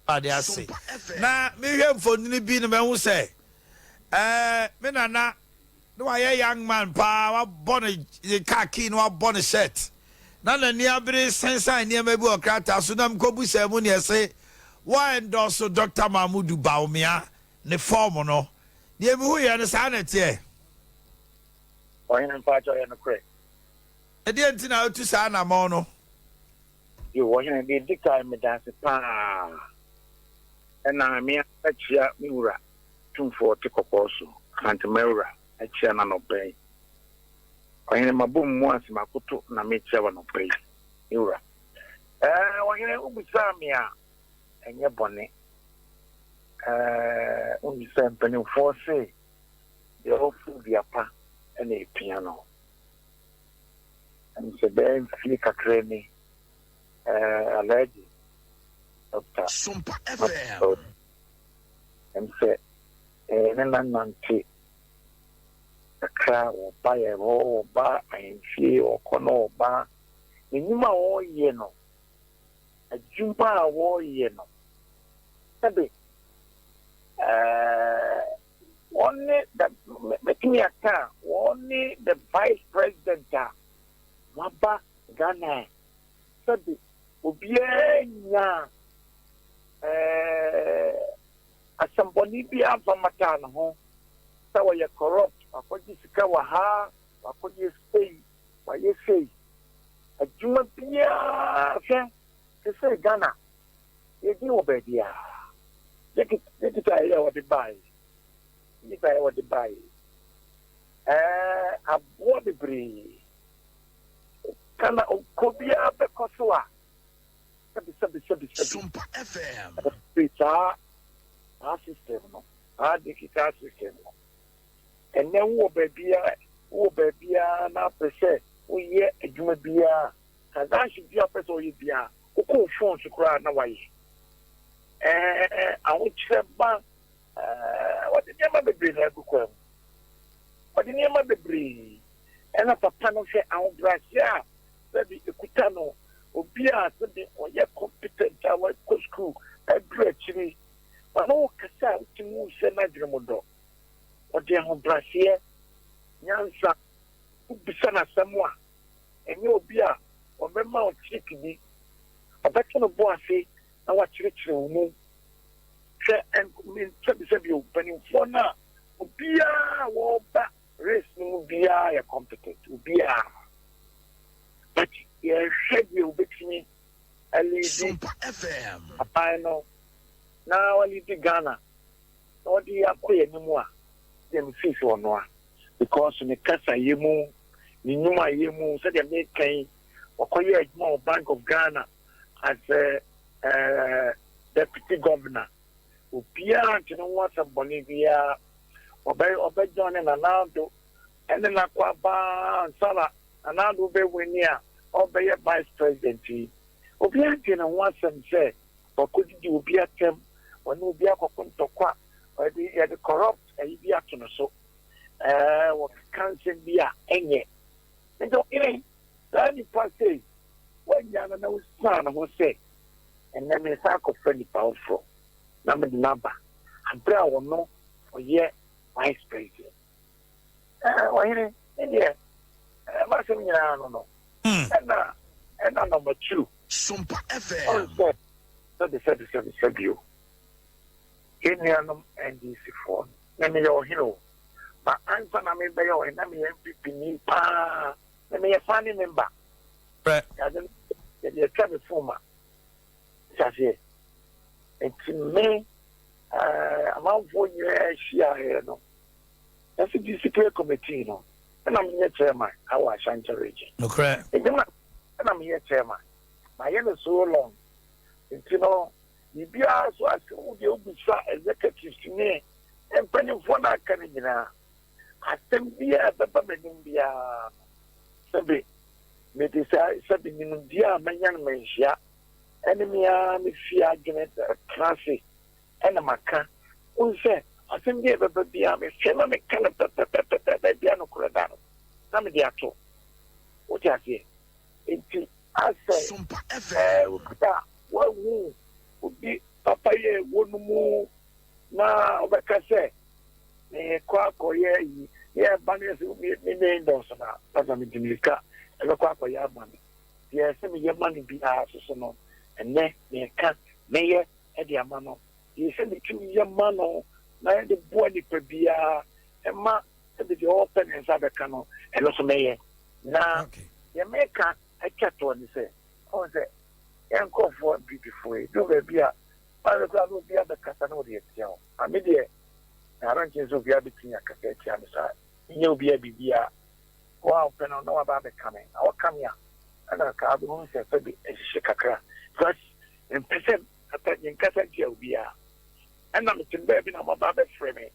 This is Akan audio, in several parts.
Ade ase. Na mehwɛ mfonini bi na mahu sɛ ɛɛ me nana na wayɛ young man paa, wabɔ ne ne khaki na wabɔ ne shirt na n'ani abere sensan nneɛma bi wɔ krataa so, na mekɔbusaa mu neɛ se wa endorse Dr. Mahmudu Bawumia ne fɔɔm no. Deɛ mehu yɛ no, saa na ɛteɛ? Ɔhene, mpakyɛ, ɔyɛ nokorɛ. Ɛdeɛ nti na wotu saa anammɔn no? Yo, ɔhene, deɛ di kan, meda ase paa. Ɛna me akyia me wura Tumfoɔ ɔte kɔkɔɔ so, Asantema wura, akyia no anɔpa yi. Ɔhene, mabɔ mu ase, makoto na mekyia wɔ anɔpa yi, me wura. Ɔhene, wobisaa me a, ɛnyɛ bɔne. Wohu sɛ mpanimfoɔ se deɛ ɔfo dua pa ɛna epia no. Ɛm sɛ bɛyɛ mfie kakra ni, Alhaji Dr. Sompa FM. Ɛm sɛ ne nanante kakra, wɔba yɛ hɔ, wɔba ahemfie, wɔkɔ no, wɔba n'enyim a wɔreyɛ no, adwuma a wɔreyɛ no, sɛbe wɔne the, mɛtumi aka a, wɔne the vice president a waba Ghana a sɛbe obiara nya asɛmbɔne bi amfa mmata ne ho sɛ wɔyɛ corrupt, wakɔgye sika wɔ ha, wakɔyɛ sei, wayɛ sei, adwuma biara. Hwɛ, te sɛ Ghana yɛdi wɔ baabiara, digital yɛ wɔde baeɛ, digital yɛ wɔde baeɛ, aboa bebree. Ghana okɔ biara bɛkɔ so a, sɛbi sɛbi sɛbi sɛbi, Sompa FM. Ɛfiri saa system no, saa digital system no, ɛnɛ wowɔ baabiara na apɛ sɛ woyɛ adwuma biara, transaction bi a apɛ sɛ ɔyɛ biara, wokɔ wo phone so koraa na wayɛ. Ahokyerɛ ba, wɔde nneɛma bebree na agu kwan mu, wɔde nneɛma bebree. Ɛna papa no, hwɛ ahobrɛaseɛ a sɛbi ekuta no, obi a sɛbi ɔyɛ competent a wakɔ school aduru akyiri, ɔno wo kasa a, wotumi hu sɛ n'adwene mu dɔ. Ɔde ahobrɛaseɛ, nyansa, wobisa n'asɛm a, ɛnyɛ obi a ɔbɛma wo trick bi. Ɔbɛto no bo ase na wakyerɛkyerɛ wo mu. Hwɛ, sɛbisɛbi o, mpanimfoɔ no a obiara a wɔreba race no mu biara yɛ competent, obiara, but yɛhwɛ deɛ wobɛtumi alead Sompa FM. aban no na walead Ghana na ɔde akɔ yɛn anim a, deɛ mefii sɛ ɔno a, because ne kasa yɛ mu, ne nnwuma yɛ mu, sɛdeɛ meka yi, ɔkɔyɛ adwuma wɔ Bank of Ghana as a deputy governor. Obiara nte ne ho asɛm bɔne biara. Ɔbɛjoin ne Nana Addo ɛne n'akɔ abaa ansa na Nana Addo bɛwin a ɔbɛyɛ vice president yi. Obiara nte ne ho asɛm sɛ wakɔdidi obi atɛm, ɔne obi akɔko ntɔkwa, ɔde yɛde corrupt ayi bi ato no so, wɔkeka nsɛm bi a ɛnyɛ. Nti ɔyere saa nipa sei wanya no na wosaa ne ho sɛ ɛnɛ me nsa akɔfa nipa foforɔ na mede no aba abere a ɔno ɔyɛ vice president. Ɔhene, ne deɛ m'asɛm nyinaa no, ɛna number two, Sompa FM. Ɔnsɛ sɛbi sɛbi sɛbi sɛbi o, yɛn nuanom NDC foɔ no, na meyɛ ɔhene o, ma ansa na mebɛyɛ ɔhene na meyɛ NPP ni paa, na meyɛ founding member. Yɛde yɛde atwa me phone ma saseɛ. Nti me amanfoɔ nyinaa hyiaeɛ no, ɛsɛ discipline committee no, ɛna meyɛ chairman awɔ Ashanti Region. Nti na ɛna meyɛ chairman, mayɛ no so long. Nti no biribiara so ase, wo deɛ wobisa executives ne mpanimfoɔ no aka no nyinaa, asɛm biara ɛbɛba m'anim biara no, sɛbi mede saa sɛbi nimdeɛ a manya no manhyia ɛne me ara mefie adwene tena ase ɛna maka. Wohu sɛ asɛm bi a ɛbɛba biara, mehwɛ na meka no pɛpɛpɛpɛ, baabi a nokorɛ da no na mede ato. Wote aseɛ? Nti asɛ Sompa FM. Obi a wahu obi papa yi. a ɛwɔ no mu na ɔbɛka sɛ mekɔ akɔyɛ yi na yɛba no yɛ sɛ me me ndɔɔso na pasa mede mirika ɛbɛkɔ akɔyɛ ama no. Deɛ ɛsɛ meyɛ ma no biara so so no, ɛnɛ meka meyɛ de ama no. Deɛ ɛsɛ metumi yɛ ma no na yɛde boa nipa biara ɛma ɛde deɛ ɔpɛ ne nsa bɛka no, ɛno so mɛyɛ. Na deɛ meka atwa toɔ ne sɛ, ɔhu sɛ yɛn nkurɔfoɔ mpipifoɔ yi duru baabi a ɔne koraa na obi abɛkasa na ɔde atia wo. Na me deɛ, na ara nkyɛn sɛ obi abɛtumi akasa atia me saa. Menyɛ obiara biribiara. Wo a wopɛ no na waba abɛka me. Na wɔka me a, ɛna nka wobɛhunu sɛ sɛbi ɛhyehye kakra. Because mempɛ sɛ menkasa ntia obiara. Ɛna mete baabi na moaba abɛfrɛ me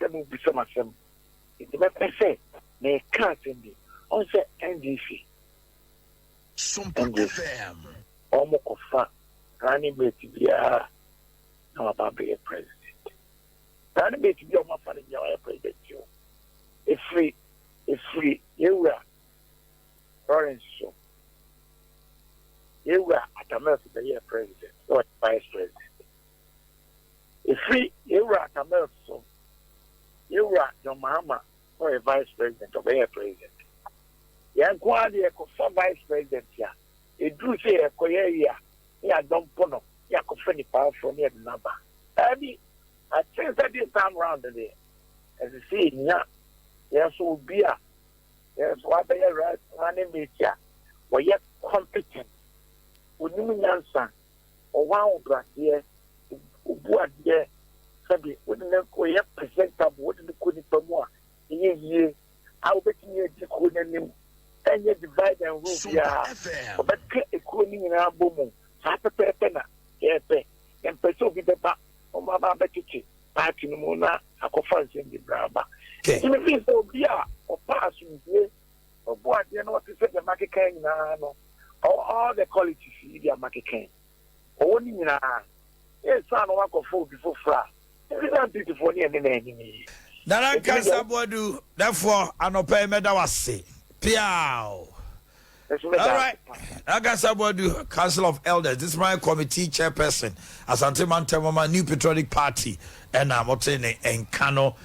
sɛ mobisa me asɛm. Nti mɛpɛ sɛ meka asɛm bi. Ɔhu sɛ NDC, NDC, wɔn kɔfa running mate biara na waba abɛyɛ president. Running mate bi a wɔn afa no biara ɔyɛ president o. Efiri yɛwura Lawrence so. Yɛwura Atta Mills bɛyɛ president na ɔyɛ vice president. Efiri yɛwura Atta Mills so, yɛwura John Mahama na ɔyɛ vice president, ɔbɛyɛ president. Yɛn nko ara deɛ, yɛkɔfa vice president a, eduru sɛ yɛkɔyɛ yi a, ne yɛadɔmpo no, ne yɛakɔfa nipa afoforɔ ne yɛde n'aba. Ɛbi I think sɛ this time round deɛ, ɛsɛ sɛ yɛnya yɛn nso obi a yɛn nso wabɛyɛ running mate a wɔyɛ competent, onim nyansa, ɔwɔ ahobrɛaseɛ, obu adeɛ, sɛbi wode ne ɔyɛ presentable, wode ne kɔ nipa mu a ɛyɛ yie a wobɛtumi adi kuro n'anim, ɛnyɛ divide and rule biara, ɔbɛka ekuro no nyinaa bɔ mu saa pɛpɛɛpɛ. Na yɛpɛ, yɛmpɛ sɛ obi bɛba ɔmo aba abɛtete party no mu na akɔfa nsɛm bebree aba. Nti mefi sɛ obi a ɔpa asomdue, ɔbu adeɛ na ɔte sɛ deɛ makeka nyinaa no, ɔwɔ all the qualities yi deɛ makeka, ɔwɔ ne nyinaa, ɛnsa na wakɔfa obi foforɔ a ebi sɛ NPPfoɔ ne ɛne n'anim yi. Nana Nkasa Boadu, therefore anɔpa yi mɛda wase piaw. Ɛso mɛda All right. ase pa. Nkasa Boadu, Council of Elders, this my committee chairperson, Asante Mantamama New Patriotic Party, ɛna mote ne nka no.